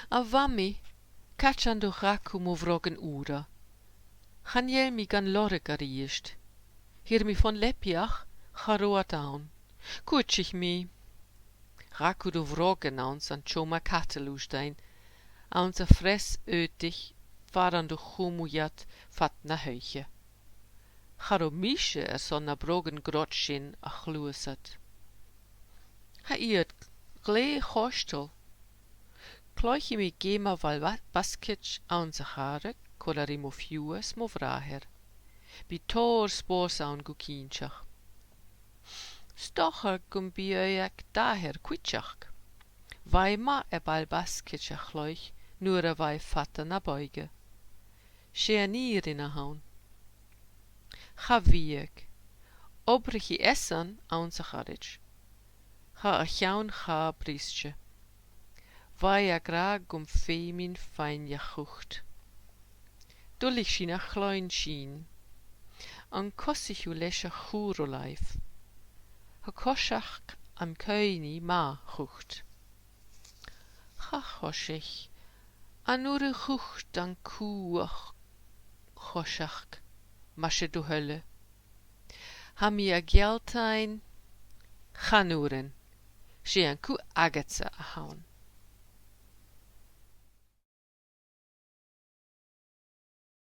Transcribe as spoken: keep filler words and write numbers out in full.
A Mhamaidh, càit an do dh'fhàg thu mo bhrògan ùra? Chan eil mi gan lorg a-rithist. Thill mi fon leabaidh ach cha robh iad ann. Cuidich mi. Dh'fhàg thu do bhrògan anns an t-seòmar-cadail, a Mhamaidh, anns a' phreas-aodaich far an do chùm thu iad fad na h-oidhche. Cha robh mise airson na brògan grod sin a chluasad. Tha iad glè chomhartail. Cluichidh mi geama ball-ba-, basgaid anns a' chàrr còmhla ri mo phiuthar 's mo bhràthair. Bidh tòrr spòrs ann gu cinnteach. 'S dòcha gum bi agad air cuideachd. Bha e math air ball-basgaid a chluich nuair a bha e fada na b' òige. 'S e an fhìrinn a th' ann. Cha bhiodh. Obraichidh esan anns a' charaid. Tha a cheann cha briste. Bha e ag ràdh gum feumainn faighinn a chucht. Duilich sin a chluinntinn. An cosaich thu leis a' chùl-làimh? Tha coiseachd an cuimhne math, a chucht. Cha choisich. An urrainn dhut an cù a ch-, choiseachd, mas e do thoil e? Tha mi a' gealltainn, chan urrainn. 'S e an cù agadsa a th' ann.